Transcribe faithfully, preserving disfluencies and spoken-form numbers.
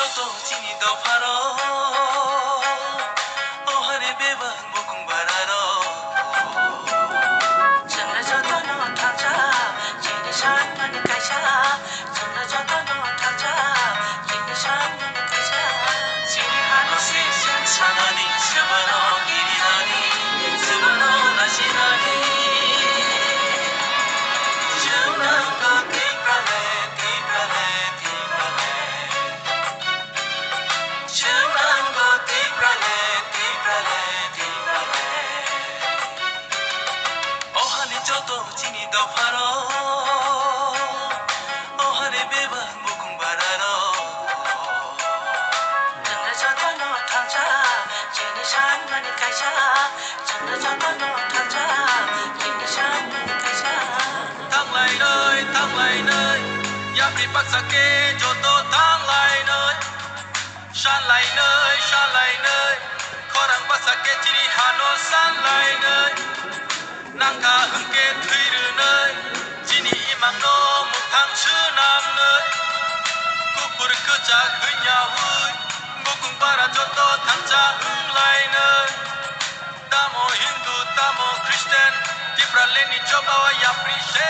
Joto chini dopharo, o hari bebak bukung bararo. Chwngno jotono thansa, chini sanmani kaisa. Chwngno jotono thansa, chini sanmani kaisa. Chini hano se chwng sanani, swmano girinani, swmano lachinani. Chwng nangkha Tiprale, Tiprale, Tiprale. Chwng nangkha Tiprale, Tiprale, Tiprale. O hani joto chini dopharo, o hani bebak bukung bararo. Chwngno jotono thansa, chini sanmani kaisa. Chwngno jotono thansa, chini sanmani kaisa. Thanglainai, thanglainai, yapri baksa khe joto thanglainai. Sanlainai, sanlainai, khorang baksa khe chini hano sanlainai. Nangkha hwnkhe thwi rwnai, chini imangno muthang swnamnai. Kuphur kwchak hwnyaui, bukung bara joto thansa wnglainai. Tamo Hindu, tamo Christian, Tipraleni choba o yapri se